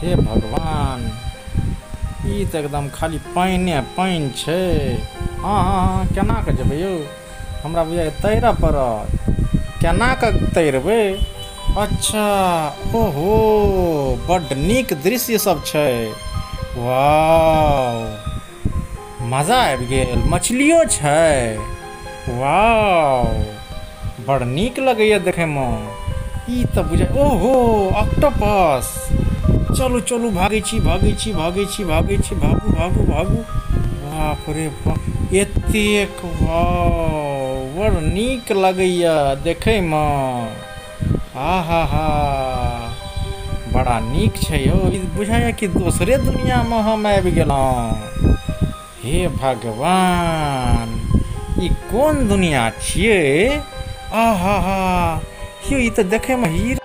हे भगवान, ई तऽ एकदम खाली पानिए पानि छै। हँ हँ हँ, केना कऽ जेबै यौ? हमरा बुझाइए तैरऽ पड़त। केना कऽ तैरबै? अच्छा, ओहो, बड्ड नीक दृश्य सब छै। वाह, मजा आबि गेल। मछलियो छै। वाह, बड़ नीक लगैया देखैमे। ई तऽ बुझाइ, ओहो, ऑक्टोपस। चलू चलू, भागै छी भागै छी भागै छी भागै छी, भागू भागू भागू। बाप रे बाप, एतेक, वाह, बड़ नीक लगैया देखैमे। आ हा हा, बड़ा नीक छै यौ। ई बुझाइया कि दोसरे दुनियामे हम आबि गेलहुँ। हे भगवान, ई कोन दुनिया छियै? आ हा हा, यौ, ई तऽ देखैमे हीरा